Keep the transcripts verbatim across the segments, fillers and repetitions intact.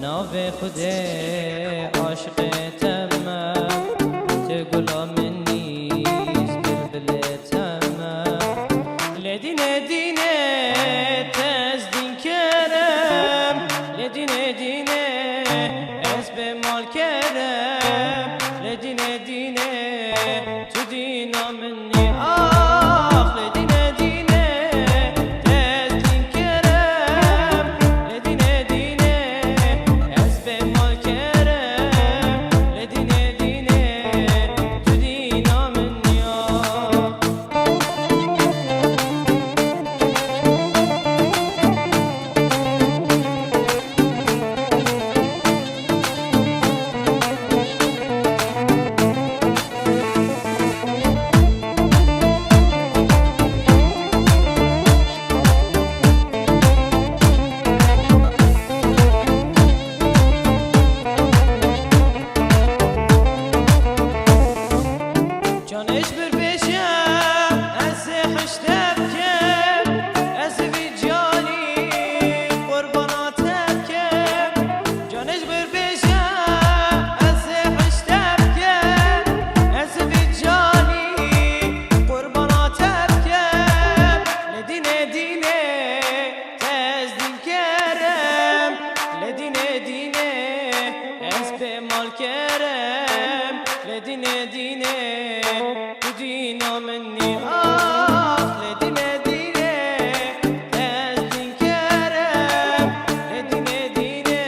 Navê Xwedê aşiqê te me, tu gula min î, ez bilbilê te me. Lê dîne dîne te ez dîn kerem, lê dîne dîne ez bê mal kerem, lê dîne dîne tu dîna min î, ax, lê dîne dîne te ez dîn kerem, lê dîne dîne ez bê mal kerem, lê dîne dîne tu dîna min î, ax. Canê ji bir bêje, ez ê hişte bikim, ez ê vî canî qurbana te bikim. Canê ji bir bêje, ez ê hişte bikim, ez ê vî canî qurbana te bikim. Lê dîne dîne te ez dîn kerem, lê dîne dîne ez bê mal kerem, lê dîne dîne tu dîna min î, ax, lê dîne dîne te ez dîn kerem, lê dîne dîne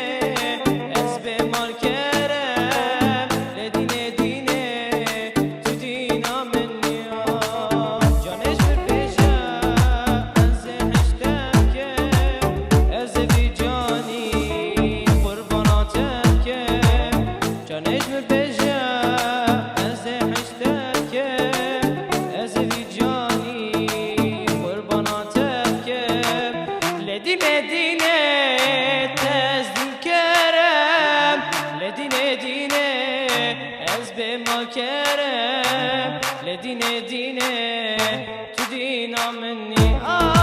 ez bê mal kerem, lê dîne dîne tu dîna min î, ax. Canê ji bir bêje, ez ê hişte bikim, ez ê vî canî qurbana te bikim. Canê ji min bêje, ez ê hişte bikim, ez ê vî canî qurbana te bikim. Lê dîne dîne te ez dîn kerem, lê dîne dîne ez bê mal kerem, lê dîne dîne tu dîna min î, ah.